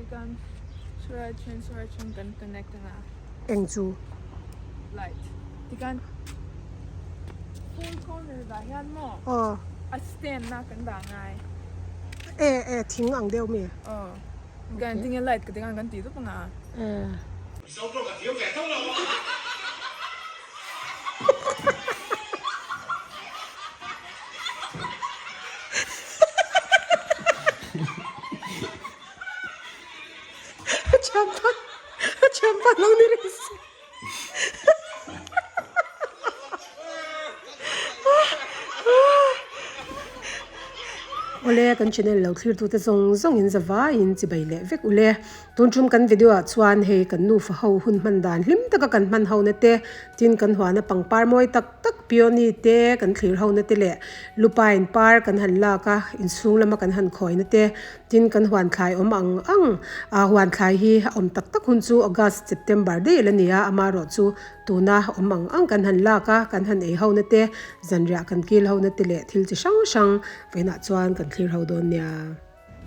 Tikhan saw then saw then kan connect anga. Eng chu? Light. Tikhan full corner dah hian maw? Aw. A stand na kan dah ngai. E e thing ang deuh mi? Aw. Kan tinge light ka tikhan kan tih dup anga. E. Champa champa lo ni reng si. Awle kan channel lo thlir tute zawng zawng in zavai in chibai leh vek ule. Tun tum kan video ah chuan hei kan nufa ho hun hman dan hlim taka kan hman ho na te tin kan huana pangpar mawi tak tak peony te kan thlir ho na te leh lupine par kan han lak a inchhung lama kan han khawi na te tin kan huan thlai awm ang ang a huan thlai hi a awm tak tak hun chu August September daih la ni a amaherawh chu tuna awm ang ang kan han lak a kan han ei ho na te zanriah kan kil ho na te leh thil chi hrang hrang vawiinah chuan kan thlir ho dawn nia.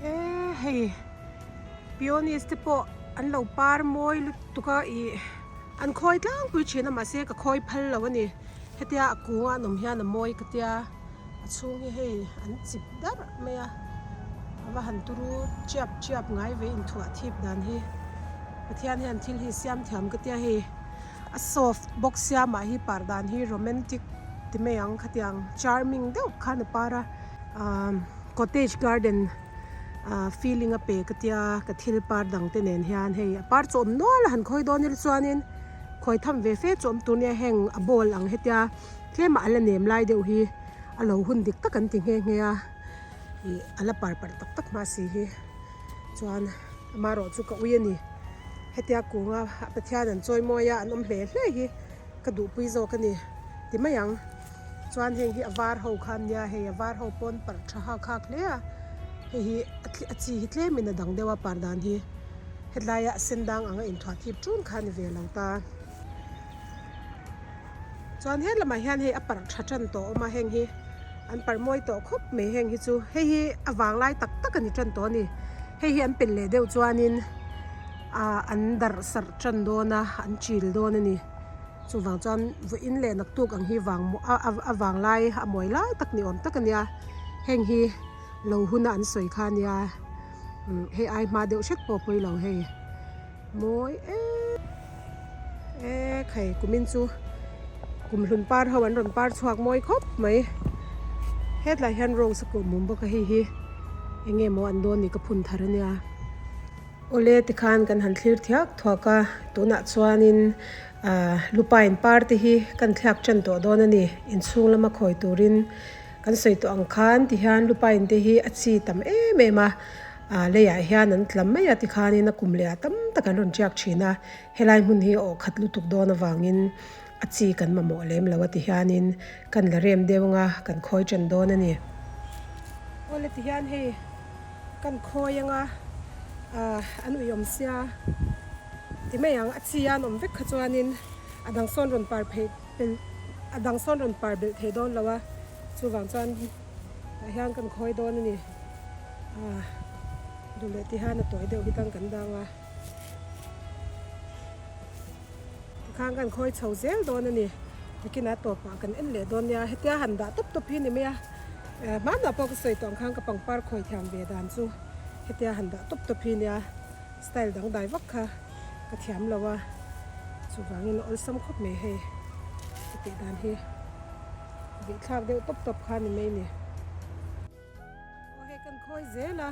E hei peonies te pawh an lo par mawi lutuk a ih an khawi tlangpui thin a mahse ka khawi phal lo a ni hetia a kung a an awm hian a mawi ka tia a chhung hi hei an chip darh mai a a va han turu chiap chiap ngai ve inthuah thip dan hi Pathian hian thil hi siam thiam ka tia hei a soft bawk sia mah hi par dan hi romantic ti mai ang khatiang charming deuh khan a par a ahh. Cottage garden ah feeling a pe ka tia ka thil par dang te nen hian hei a par chu awm nual a han khawi dawn ila chuanin khawi tham ve fe chu awm tur nia heng a ball ang hetia tlem ah a la nem lai deuh hi a lo hun dik tak an ti nghe nghe a ih a la par parh tak tak hma si hi chuan amaherawh chu ka ui a ni hetia kunga Pathian an chawi mawi a an awm hle hle hi ka duhpui zawk a ni ti mai ang. Chuan heng hi a var ho kha an nia hei a var ho pawn parh tha hak hak hle a hei hi a chi hi tlem in a dang deuh a par dan hi hetlai a sen dang ang a inthuah thip tun kha a ni ve lo ta chuan he lamah hian hei a parh tha tan tawh awm a heng hi an parh mawi tawh khawp mai heng hi chu hei hi a vang lai tak tak a ni tan tawh a ni hei hi an pel leh deuh chuanin ah an darh sarh tan dawn a an chil dawn a ni. Chuvang chuan vawiin leh naktuk ang hi vang a vang lai a mawi lai tak ni awm tak a nia heng hi lo huna an sawi kha a nia hei ai hma deuh hret pawh pawi lo hei mawi em e khai kumin chu kumhlun par ho an rawn par chhuak mawi khawp mai hetlai hian rose a kawh mum bawk a hei hi eng nge maw an dawn ni ka phun thar a nia. Awle tikhan kan han thlir thiak thuak a, tunah chuanin ahh lupine par te hi kan thliak tan tawh dawn a ni, inchhung lama khawi turin kan sawi tawh ang khan tihian lupine te hi a chi tam em em a, ahh leiah hian an tla mai a tikhanin a kum leh ah tam tak an rawn tiak thin a, helai hmun hi a awh khat lutuk dawn avangin a chi kan mamawh lem lo a tihianin kan la rem deuh anga kan khawi tan dawn a ni. Awle tihian hei. Kan khawi anga ahh an ui awm sia ti mai ang a chi a an awm vek kha chuanin a dang sawn rawn par phei pel a dang sawn rawn par belh thei dawn lo a chuvang chuan tah hian kan khawi dawn a ni ahh duh leh ti hian a tawi deuh hi tang kan dang a tikhan kan khawi chho zel dawn a ni nikinah tawpah kan en leh dawn nia hetia han dah tawp tawp hi ni mai a. Hmanah pawh ka sawi tawh ang khan ka pangpar khawi thiam ve dan chu hetia han dah tawp tawp hi nia style dangdai vak kha ka thiam lo a chuvangin a awlsam khawp mai hei ka tih dan hi vih thlak deuh tawp tawp kha ni mai ni. Aw hei kan khawi zel a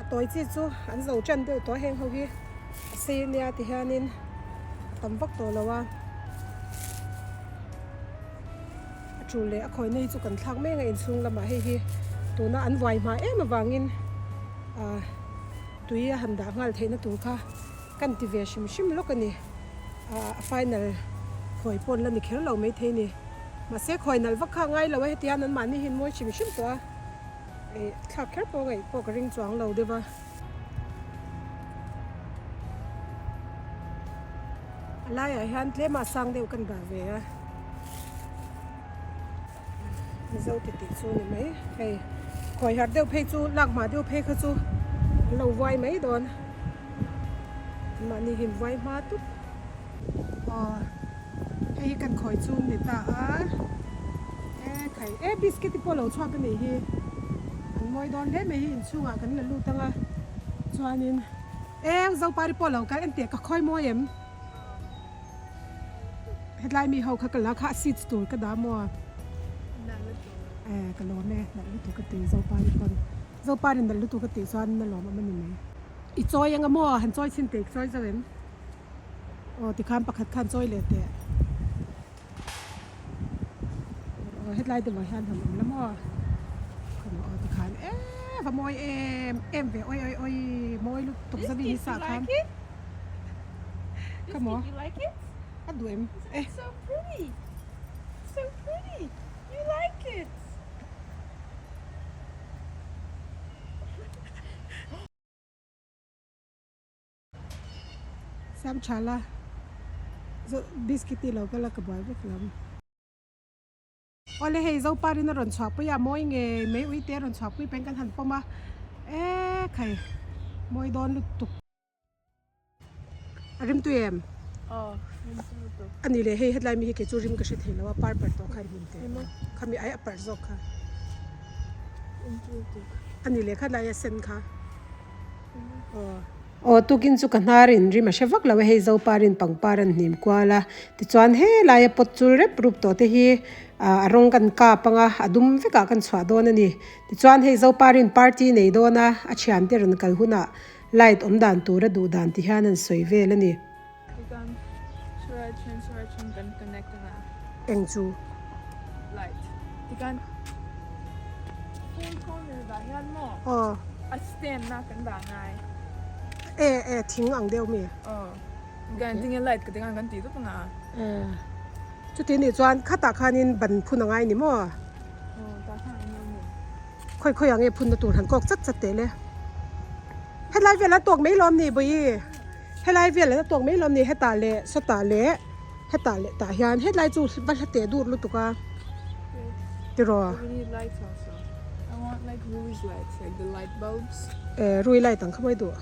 a tawi chi chu an zo tan deuh tawh a heng ho hi a sei ania ti hianin a tam vak tawh lo a. A tul leh a khawina hi chu kan thlak mek a inchhung lamah hei hi tuna an vuai hma em avangin ah tui a han dah nghal theihna tur kha kan ti ve hrim hrim lawk a ni ah a final khawi pawn la ni kher lo maithei a ni mahse khawi nalh vak kha a ngai lo a heti hian anmahni hi an mawi hrim hrim tawh a ih thlak kher pawh ngaih pawh ka ring chuang lo deuh a. A laiah hian tlem a sang deuh kan dah ve a mizo ti tih chu ni mai hei khawi harh deuh phei chu lak hma deuh phei kha chu an lo vuai mai dawn. Mahni hi vai hma tup. Aw hei hi kan khawi chhung ni ta a e khai e biscuit te pawh lo chhuak a nih hi an mawi dawn hle mai hi inchhungah kan la lut ang a chuanin e zopari pawh lo kal enteh ka khawi mawi em hetlai mi ho kha ka la kha a seats tur ka dah maw e ka lawm e nalh lutuk ka ti zopari pawn zopari nalh lutuk ka tih chuan na lawm awm a ni mai. I chawi anga maw han chawi chhin teh i chawi zo em? Aw tikhan pakhat khan chawi leh teh. Aw hetlai deuhah hian han awm la maw? Khaw aw tikhan e va mawi em em ve awi awi awi mawi lutuk zavi hi sah khan. Kha maw? A duh em? Eh. Siam tha la biscuit hi lo kal a ka buai vek lo. Awle hei Zoparin a rawn chhuahpui a mawi ngei mai uite a rawn chhuahpui peng kan han pawm a e khai mawi dawn lutuk. A rim tui em? Aw, rim tui lutuk. A ni leh hei hetlai mi hi kei chu rim ka hre thei lo a, par par tawh kha in hnim teh. Khami ai a parh zawk kha. Rim tui lutuk. A ni leh khatlai a sen kha. Aw. Aw tukin chu ka hnar in rim a hre vak lo a, hei Zopar in pangpar an hnim kual a, tichuan helai a pawt chul rep rup tawh te hi a rawng kan kap ang a, a dum vek ah kan chhuah dawn a ni. Tichuan hei Zopar in party nei dawn a, a thiante rawn kal hunah Light awm dan tura duh dan ti hian an sawi vel a ni. Tikhan sarai then sarai then kan connect ang a. Eng chu? Light. Tikhan full corner dah hian maw? Aw. A stand na kan dah ngai. E e thing ang deuh mi? Aw. Tikhan tinge light ka tikhan kan tih dup ang a. E. Chuti nih chuan khatah khanin ban phun a ngai ni maw? Aw tah khan an lo ni. Khawi khawi ang e phunna tur han kawk chat chat teh le. Helai vel an tawk mai lawm ni bawihi. Helai vel an tawk mai lawm ni hetah leh sawtah leh hetah leh tah hian hetlai chu va hla teh dur lutuk a tiraw. Eh rui light ang kha mawi duh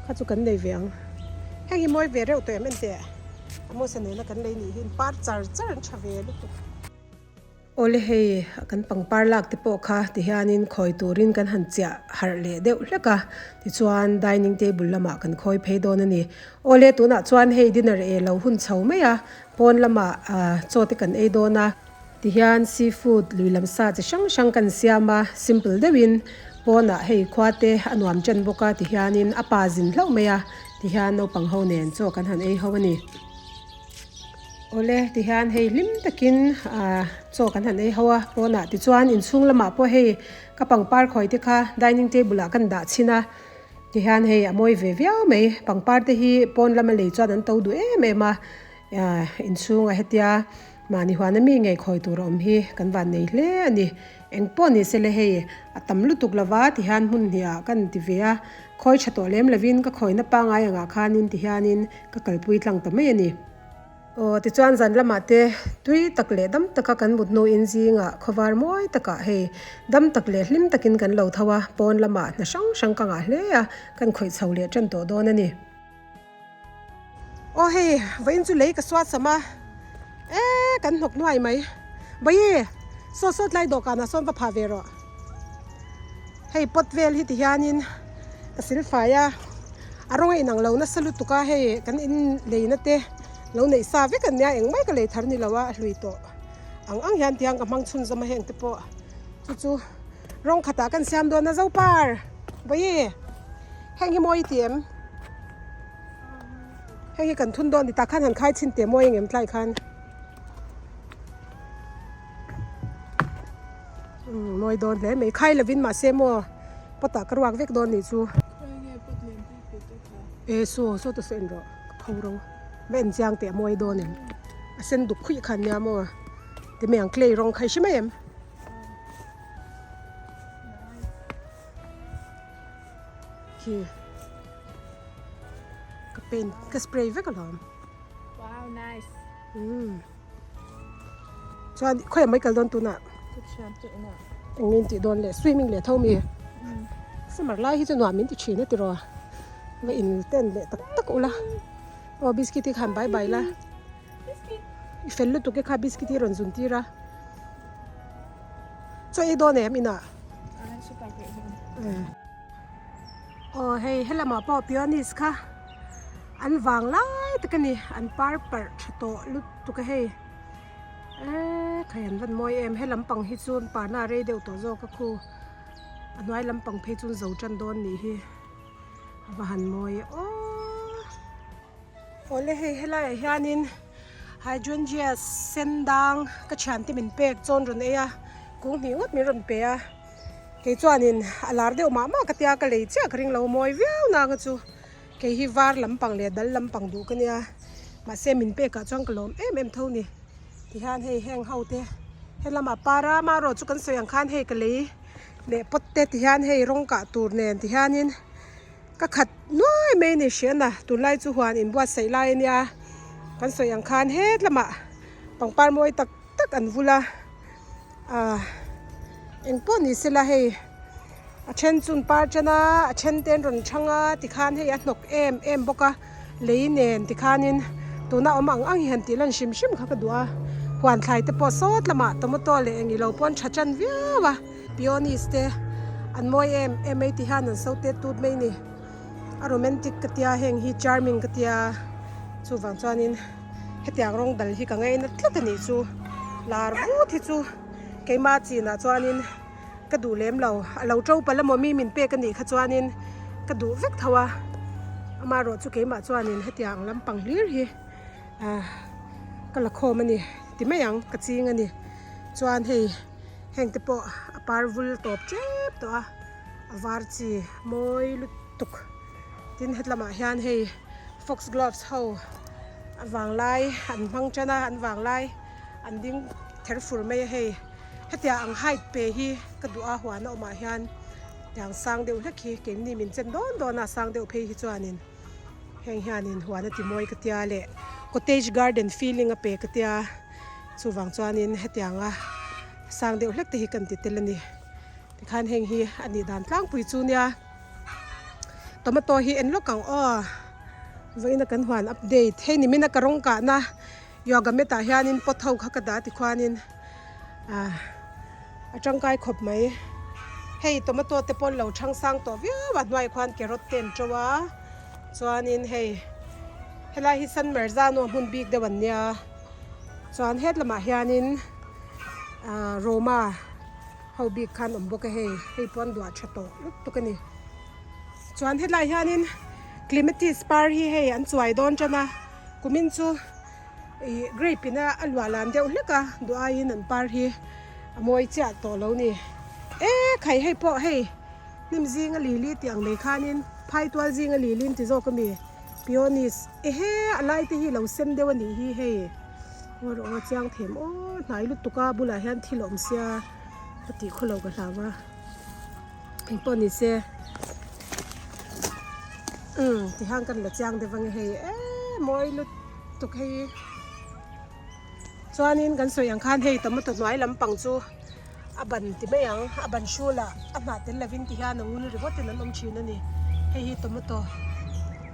kha chu kan nei ve ang. Heng hi mawi ve reuh tawh em enteh Amosa nena kan lei nih hi in par char char an tha ve lutuk. Awle hei kan pangpar lak te pawh kha ti hianin khawi turin kan han chiah harh leh deuh hlek a, tichuan dining table lamah kan khawi phei dawn a ni. Awle tunah chuan hei dinner eh lo hun chho mai a, pawn lamah chaw te kan ei dawn a. Tihian seafood lui lam sa chi hrang hrang kan siam a, simple deuhin pawnah hei khua te a nuam chen bawk a tihianin a pa zin hlauh mai a, tihian naupang ho nen chaw kan han ei ho a ni. Awle tihian hei hlim takin ah chaw kan han ei ho a pawnah tichuan inchhung lamah pawh hei ka pangpar khawi te kha dining table ah kan dah chhin a tihian hei a mawi ve viau mai pangpar te hi pawn lama lei chuan an to duh em em a ah inchhungah hetia mahni huana mi ngei khawi tur a awm hi kan van nei hle a ni engpawh ni se le hei a tam lutuk lova tihian hmun hnih ah kan ti ve a khawi tha tawh lem lovin ka khawina pangai angah khanin tihianin Ka kalpui tlang ta mai a ni. Aw, tichuan zan lamah te tui tak leh dam taka kan mut hnuin zingah khawvar mawi takah hei dam tak leh hlim takin kan lo tho a, pawn lamah hna hrang hrang ka ngah hle a, kan khawih chho leh tan tawh dawn a ni. Aw hei, vawiin chu lei ka suat sam a, e kan hnawk nuai mai. Bawihi, saw sawt lai dawhkanah sawn va phah ve rawh. Hei pot vel hi ti hianin ka sil fai a, a rawng a inang lo nasa lutuk a, hei kan in leina te lo neih sa vek an nia engmah ka lei thar ni lo a, a hlui tawh ang ang hian tiang ka hmang chhunzawm a heng te pawh chu chu rawng khatah kan siam dawn a Zopar Bawihi heng hi mawi i ti em? Heng hi kan thun dawn ni tah khan han khai chhin teh mawi engem tlai khan. Mawi dawn hle mai khai lovin mahse maw pot ah ka ruak vek dawn nih chu e saw saw ta saw en rawh ka pho ro va en chiang teh a mawi dawn em a sen duk khuih khan nia maw ti mai ang clay rawng kha i hre mai em. Khi ka paint ka spray vek alawm. Wow nice. Umm chuan khawiah mai kal dawn tunah. Ka thiam teh inah. Eng nge in tih dawn le swimming leh tho mi. Summer lai hi chu nuam min ti thin a tiraw. Va in ten leh tak tak ula. Aw biscuit hi khan bye bye la. I fel lutuk e kha biscuit hi rawn zun tir a. Chaw ei dawn em inah? Aw hei helamah pawh peonies kha an vang lai tak a ni an par parh tha tawh lutuk a hei eee khai an van mawi em he lampang hi chu an parna a rei deuh tawh zawk a khu a hnuai lampang phei chu an zo tan dawn nih hi a va han mawi e aww. Awle hei helaiah hianin hydrangea sen dang ka thiante min pek chawn rawn ei a kung hnih ngawt min rawn pe a kei chuanin a lar deuh mah mah ka tia ka lei chiah ka ring lo mawi viau nang a chu kei hi var lampang leh dal lampang duh ka nia mahse min pekah chuan ka lawm em em tho ni tihian hei heng ho te helamah para marawh chu kan sawi ang khan hei ka lei leh pawt te tihian hei rawng kah tur nen tihianin. Ka khat nuai mai ni hriat a, tunlai chu huan inbuatsaih lai a nia, kan sawi ang khan het lamah pangpar mawi tak tak an vul a, ah engpawh ni sela hei a then chu an par tan a, a then te an rawn chhang a tikhan hei a hnawk em em bawk a, lei nen tikhanin tuna awm ang ang hi han tih lan hrim hrim kha ka duh a, huan thlai te pawh sawt lamah tomato leh eng ilo pawh an tha tan viau a. Peonies te an mawi em em mai ti hian an so tet tut mai ni. A romantic ka tia heng hi charming ka tia chuvang chuanin hetiang rawng dal hi ka ngaina tlat a nih chu. Lar vut hi chu keima chinah chuanin ka duh lem lo. A lo to palh emaw mi min pek a nih kha chuanin ka duh vek tho a. Amaherawh chu keimah chuanin hetiang lampang hlir hi ah ka la khawm a ni ti mai ang ka ching a ni. Chuan hei. Heng te pawh a par vul tawp tep tawh a, a var chi mawi lutuk. Tin hetlamah hian hei fox gloves ho a vanglai an hmang tan a, an vanglai an ding ther fur mai a hei. Hetiang ang height pe hi ka duh a huan a awmah hian tiang sang deuh hlek hi keimni min chen dawn dawn a sang deuh phei hi chuanin heng hianin huan a ti mawi ka tia leh cottage garden feeling a pe ka tia. Chuvang chuanin hetianga sang deuh hlek te hi kan ti tel a ni. Tikhan heng hi a nih dan tlangpui chu nia. Tomato hi en lawk ang aw. Vawiina kan huan update. Hei nimina ka rawng kahna yoga mat ah hianin pot ho kha ka dah tikhuanin ah a tangkai khawp mai. Hei tomato te pawh an lo chhang sang tawh viau a hnuaiah khuan carrot te an to a. Chuanin hei helai hi San Marzano hmun bik deuh an nia. Chuan het lamah hianin ah Roma ho bik khan awm bawk a hei hei pawh an duah tha tawh lutuk a ni. Chuan hetlai hianin clematis par hi hei an chuai dawn tan a kumin chu ih grape in a a luah lan deuh hlek a duh aiin an par hi a mawi chiah tawh lo ni. E khai hei pawh hei hnim zinga lili tih ang mai khanin phaitual zinga lili an ti zawk a mi. Peonies ehe a lai te hi lo sen deuh a nih hi hei ngaw rawh aw chiang them aw hnai lutuk a bulah hian thil a awm sia ka tih khaw lo ka hlau a engpawh ni se umm tihian kan la chiang deuh ang hei eee mawi lutuk hei chuanin kan sawi ang khan hei tomato hnuai lampang chu a ban ti mai ang a ban hrulah a hnah tel lovin ti hian a ngul ringawt in an awm thin a ni hei hi tomato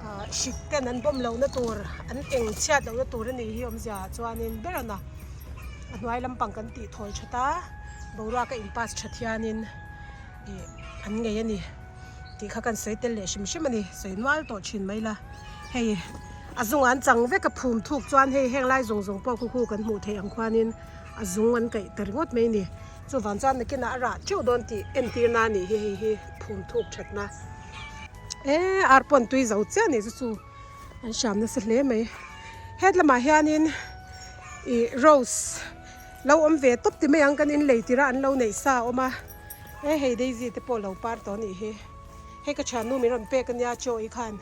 ah hrik ten an bawm lohna tur an eng chhiat lohna tur a nih hi awmzia ah chuanin ber a na a hnuai lampang kan tih thawl that a boruak a in pass that hianin ih an ngei a ni tih kha kan sawi tel leh hrim hrim a ni sawi nual tawh thin mai la hei a zungah an chang vek a phum thuk chuan hei heng lai zawng zawng pawh khu khu kan hmuh theih ang khuanin. A zung an kaih ta ringawt mai a ni. Chuvang chuan nakinah a rah teuh dawn tih entir na a nih hi hei hi phum thuk thatna. Eee ar pawh an tui zo chiah a nih chu chu an hram nasa hle mai. Het lamah hianin ih rose lo awm ve tawp ti mai ang kan inlei tirh a an lo neih sa a awm a. E hei daisy te pawh lo par tawh a nih hi. Hei ka thiannu min rawn pek ania chaw i khan.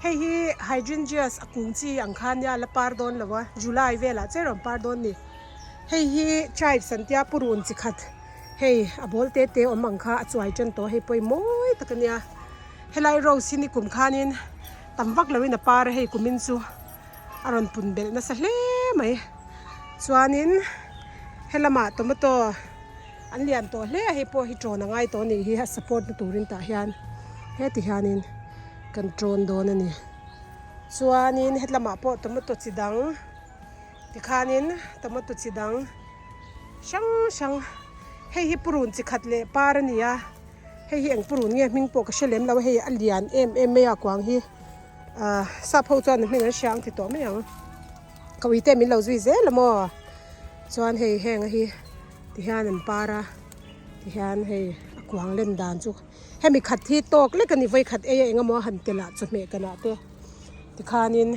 Hei hi hydrangeas a kung chi ang kha nia la par dawn lo a, July velah che rawn par dawn ni. Hei hi chives an tia purun chi khat hei a bawl te te awm ang kha a chuai tan tawh hei pawh hi mawi tak a nia. Helai rose hi nikum khanin tam vak loin a par a hei kumin chu a rawn pun belh nasa hle mai. Chuanin helamah tomato an lian tawh hle a hei pawh hi ṭawn a ngai tawh a nih hi a support na turin tah hian heti hianin. Kan ṭawn dawn a ni. Chuanin hetlamah pawh tomato chi dang tikhanin tomato chi dang hrang hrang hei hi purun chi khat leh par a ni a hei hi eng purun nge hming pawh ka hre lem lo a hei a lian em em mai a kuang hi ah sap ho chuan a hming an hria ang ti tawh mai ang ka ui te min lo zui zel a maw chuan hei heng hi tihian an par a tihian hei a kuang lem dan chu. Hemi khat hi tawk lek a ni vawi khat ei a eng emaw a han telh ah chawhmeh kan ah te tikhanin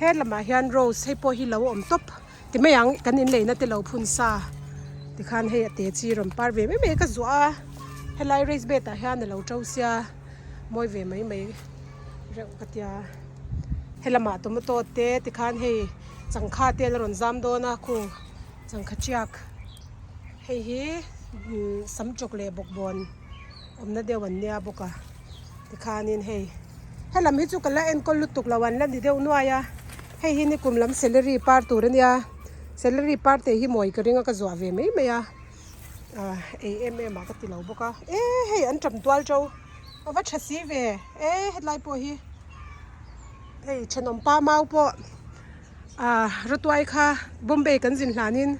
he lamah hian rose hei pawh hi lo awm tawp ti mai ang kan inleina te lo phun sa tikhan hei a te chi rawn par ve mai mai ka zuah a helai race bed ah hian a lo to sia mawi ve mai mai reuh ka tia helamah tomato te tikhan hei changkha te la rawn zam dawn a kung changkha tiak. Hei hi sam chawk leh bawkbawn awmna deuh an nia bawk a tikhanin hei helam hi chu ka la enkawl lutuk lo an la ni deuh nuai a hei hi nikum lam celery par tur a nia celery par te hi mawi ka ring a ka zuah ve mai mai a ah ei em em ah ka ti lo bawk a e hei an tam tual to a va tha si ve e hetlai pawh hi hei thenawm pa mau pawh ah rawtuai kha Bombay kan zin hlanin.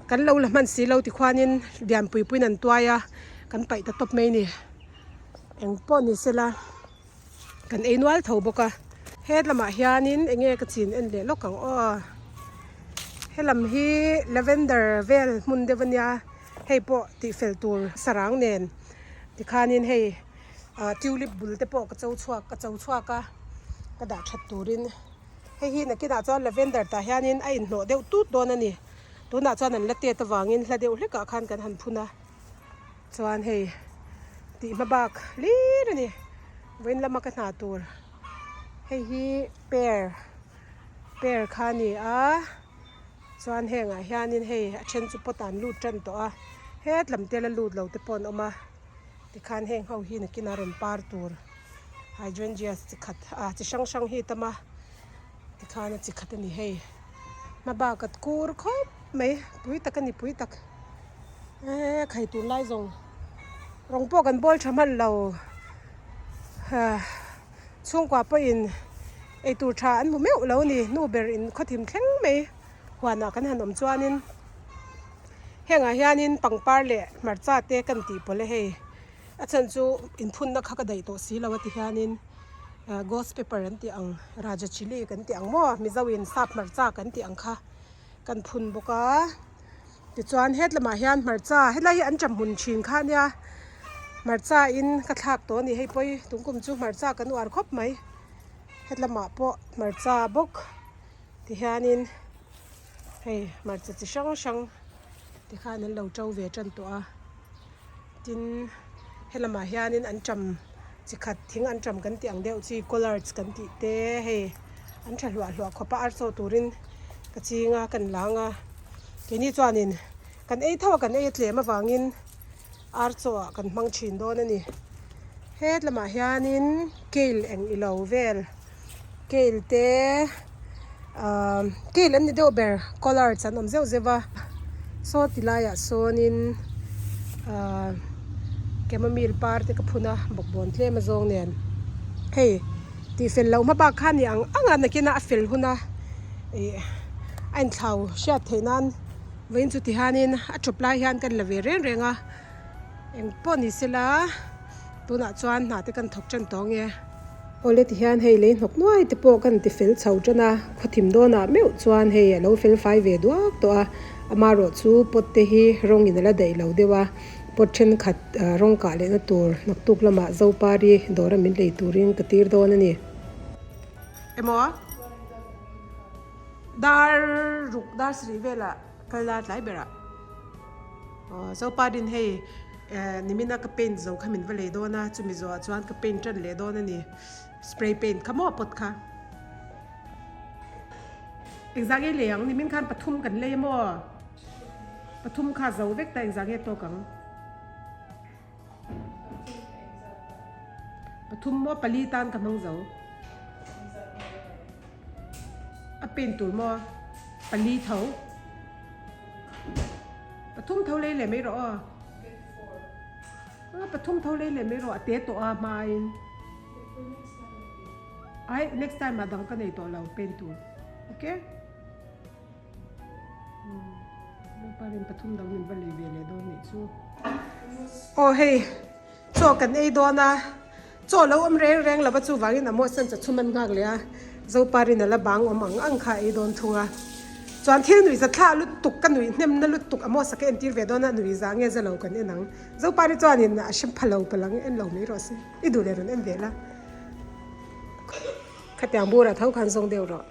Kan lo la hman si lo tikhuanin lianpui puiin an tuai a, kan paih ta tawp mai a ni. Eng pawh ni sela kan ei nual tho bawk a. He lamah hianin eng nge ka chin en leh lawk ang aw. Helam hi lavender vel hmun deuh a nia, hei pawh tihfel tur sarang nen tikhanin hei ah tulip bul te pawh ka cho chhuak ka cho chhuak a, ka dah that turin. Hei hi nakinah chuan lavender tah hianin a inhnawh deuh tut dawn a ni. Tunah chuan an la tet avangin hla deuh hlekah khan kan han phun a, chuan hei tih hma bak hlir a ni. Vawiin lama ka hna tur hei hi pear pear kha a ni a, chuan hengah hianin hei a then chu pot ah an lut tan tawh a, het lam te la lut lo te pawh an awm a, tikhan heng ho hi nakinah rawn par tur hydrangeas chi khat ah chi hrang hrang hi a tam a. Tikhan a chi khat a ni hei hma bak a kur khawp mai pui tak a ni pui tak eee khai tur lai zawng rawng pawh kan bawl tha hman lo ah chhungkua pawhin eitur tha an hmu meuh lo a ni nu ber in khawthim thleng mai huanah kan han awm chuanin hengah hianin pangpar leh hmarcha te kan tih pawlh a hei a chhan chu inphunna kha ka daih tawh si lo a ti hianin. Ghost pepper an tih ang raja chilli kan tih ang maw mizo in sap hmarcha kan tih ang kha kan phun bawk a tichuan hetlamah hian hmarcha helai hi an ṭap hmun ṭhin kha ania hmarcha in ka thlak tawh a ni hei pawi tungkum chu hmarcha kan uar khawp mai hetlamah pawh hmarcha bawk tihianin hei hmarcha chi hrang hrang tikhan an lo ṭo ve ṭan tawh a. Tin, helamah hianin an ṭam chi khat thing an ṭam kan tih ang deuh chi collards kan tih te hei an ṭha hluah hluah khawp a archaw turin ka ching a kan lang a keini chuanin kan ei tho a kan ei a tlem avangin archaw ah kan hmang ṭhin dawn a ni het lamah hianin kale eng ilo vel kale te ahh kale an ni deuh ber collards an awm zeuh zeuh va saw ti laiah sawnin ahh chamomile par te ka phun a bawkbawn tlem a zawng nen hei tih fel loh hma bak kha a ni ang ang a nakin a a fel hun a ih a inthlau hriat theih nan vawiin chu ti hianin a tawp lai hian kan la ve reng reng a engpawh ni sela tunah chuan hna te kan thawk tan tawh ange. Awle ti hian hei lei hnawk nuai te pawh kan ti fel chho tan a, khawthim dawnah meuh chuan hei a lo fel fai ve duak tawh a, amaherawh chu pot te hi rawng in a la daih lo deuh a, pot thenkhat rawng kah lehna tur naktuk lamah Zopari dawra min lei turin ka tir dawn a ni. Emaw dar ruk dar sarih velah kal la tlai berah aw Zoparin hei. Eh nimina ka paint zo kha min va lei dawn a chumi zawhah chuan ka paint tan leh dawn a ni spray paint kha maw pot kha engzah nge lei ang nimin khan pathum kan lei a maw pathum kha zo vek ta engzah nge tawk ang pathum maw pali tan ka hmang zo a paint tur maw pali tho. Pathum tho lei leh mai rawh aw. Pathum tho lei leh mai rawh a te tawh a hmain. Ai next time ah dang ka nei tawh lo pen tur ok. Zoparin pathum dang min va lei ve leh dawn nih chu. Aw hei chaw kan ei dawn a chaw lo awm reng reng lova chuvangin Amos chuan chawchhum an nghak leh a Zoparin a la bang awm ang ang kha a ei dawn thung a chuan thil nuih za thlah lutuk ka nuih hnem na lutuk Amos a ka entir ve dawn a nuih za nge za lo kan en ang Zopari chuanin a hre pha lo palh ang en lo mai rawh se i duh leh rawn en ve la. Khatiang burah tho khan zawng deuh rawh.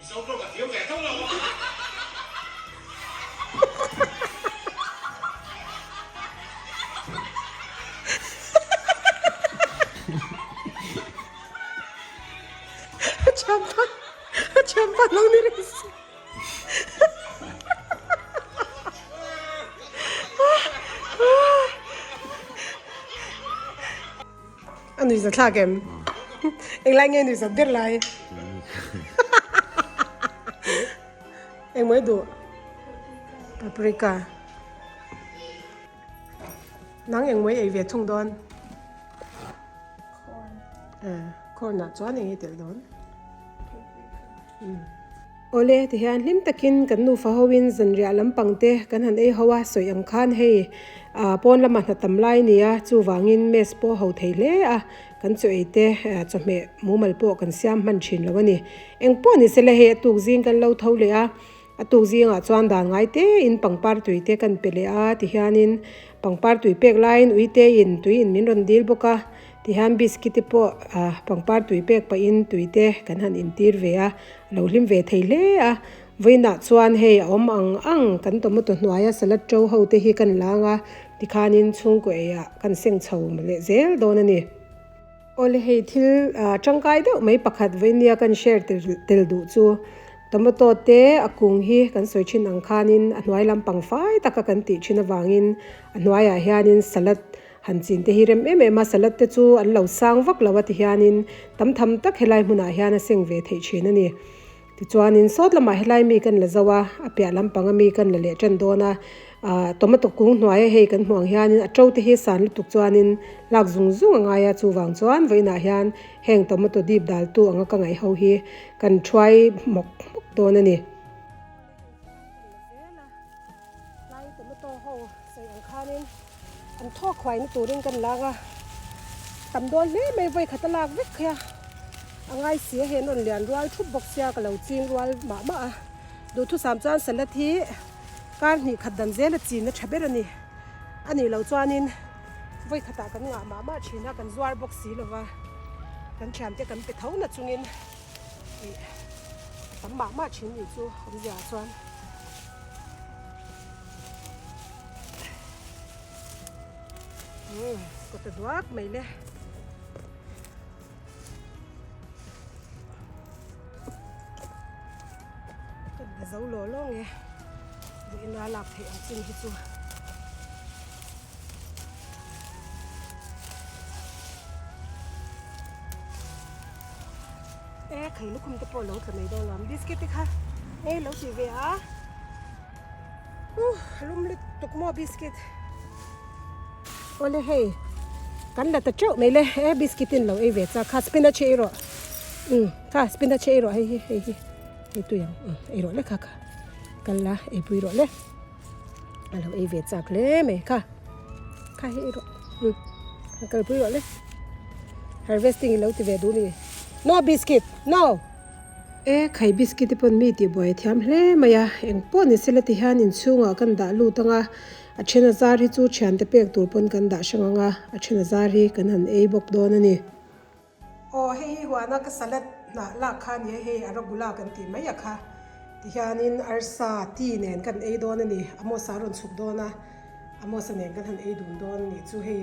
A thianpa a thianpa lo ni reng si. A nuih zat thlak em? Englai nge nuih zat ber lai? Engmaw i duh? Paprika. Nang engmaw i ei ve thung dawn? Corn. Corn ah chuan eng i telh dawn? Awle, tihian hlim takin kan nufa hoin zanriah lampang te kan han ei ho a, sawi ang khan hei pawn lamah hna tam lai nia, chuvangin mess pawh ho thei hle a, kan chaw ei te chawhmeh mumal pawh kan siam hman thin lo a ni. Eng pawh ni sela hei a tuk zing kan lo tho leh a, a tuk zingah chuan dan ngai tein pangpar tui te kan pe leh a, tihianin pangpar tui pek laiin uite in tui in min rawn dil bawk a, Tihian biscuit te pawh pangpar tui pek pahin tui te kan han intir ve a, a lo hlim ve thei hle a. Vawiinah chuan hei a awm ang ang kan tomato hnuaia salad to ho te hi kan lang a, tikhanin chhungkaw eiah kan seng chho leh zel dawn a ni. Awle hei thil tangkai deuh mai pakhat vawiinia kan share tel duh chu tomato te a kung hi kan sawi thin ang khanin a hnuai lampang fai taka kan tih thin avangin a hnuaiah hianin salad Han chin te hi rem em em a, salad te chu an lo sang vak lo a ti hianin tam tham tak helai hmunah hian a seng ve theih thin a ni. Tichuanin sawt lamah helai mi kan la zo a, a piah lampang a mi kan la leh tan dawn a, ah tomato kung hnuaia hei kan hmuh ang hianin a to te hi san lutuk chuanin lak zung zung a ngai a, chuvang chuan vawiinah hian heng tomato dip daltu anga ka ngaih ho hi kan thuai hmawk hmawk dawn a ni. Tlai tomato ho sawi ang khanin an thawk huaina turin kan lak a, tam dawn hle mai vawi khat a lak vek kha a ngai si a, hei an rawn lian rual thup bawk sia ka lo ching rual mah mah a, duhthusam chuan salad hi kar hnih khat dan zel a chin a tha ber a ni, a nih loh chuanin vawi khatah kan ngah mah mah thin a, kan zuar bawk si lova kan thiante kan pe tho na chungin ih a tam mah mah thin nih chu awmzia ah chuan. Ka ta duak mai le. Ka da zo lo lo nge. Duh ina lak theih ang chin hi chu. E khai lukhum te pawh lo tla mai dawn lo ang biscuit te kha e lo ti ve a uh lum lutuk maw biscuit awle hei kan la ta teuh mai le e biscuit in lo ei ve chak kha spinach ei rawh um kha spinach ei rawh hei hi hei hi hei tui ang um ei rawh le kha kha kal la ei pui rawh le a lo ei ve chak hle mai kha kha hi ei rawh um kha kal pui rawh le harvesting i lo ti ve duh ni no biscuit no e khai biscuit te pawn mi tih buai a thiam hle mai a eng pawh ni sela ti hian inchhungah kan dah lut ang a a then a zar hi chu thiante pek tur pawn kan dah hrang ang a a then a zar hi kan han ei bawk dawn a ni. Aw hei hi huana ka salad hnah lak kha a ni a hei arugula kan tih mai a kha tihianin arsa tea nen kan ei dawn a ni Amosa a rawn chhuk dawn a Amosa nen kan han ei dun dawn a nih chu hei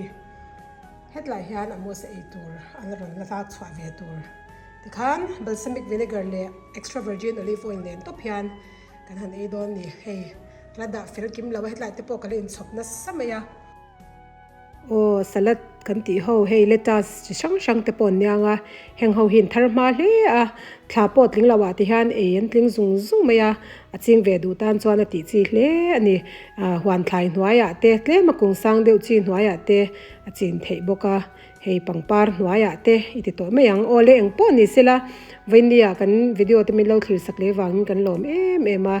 hetlai hian Amosa ei tur an rawn la lak chhuah ve tur tikhan balsamic vinegar leh extra virgin olive oil nen tawp hian kan han ei dawn a ni hei la dah fel kim lo a hetlai te pawh ka la inchhawp nasa mai a. Aw salad kan tih ho hei lettuce chi hrang hrang te pawh an niang a heng ho hi an thar hma hle a thla pawh tling lo ah te hian ei an tling zung zung mai a a ching ve duh tan chuan a tih chi hle a ni ah huan thlai hnuaiah te tlem a kung sang deuh chi hnuaiah te a chin theih bawk a. Hei pangpar hnuaiah te i ti tawh mai ang. Aw le eng pawh ni sela vawinia kan video te min lo thlir sak leh vangin kan lawm em em a,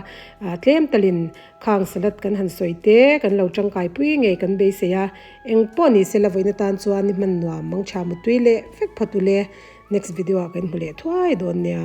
tlem talin khang salad kan han sawi te kan lo tangkai pui ngei kan beisei a, eng pawh ni sela vawiin atan chuan i hman nuam mang tha mutui leh vek phawt ule next video ah kan hmu leh thuai dawn nia.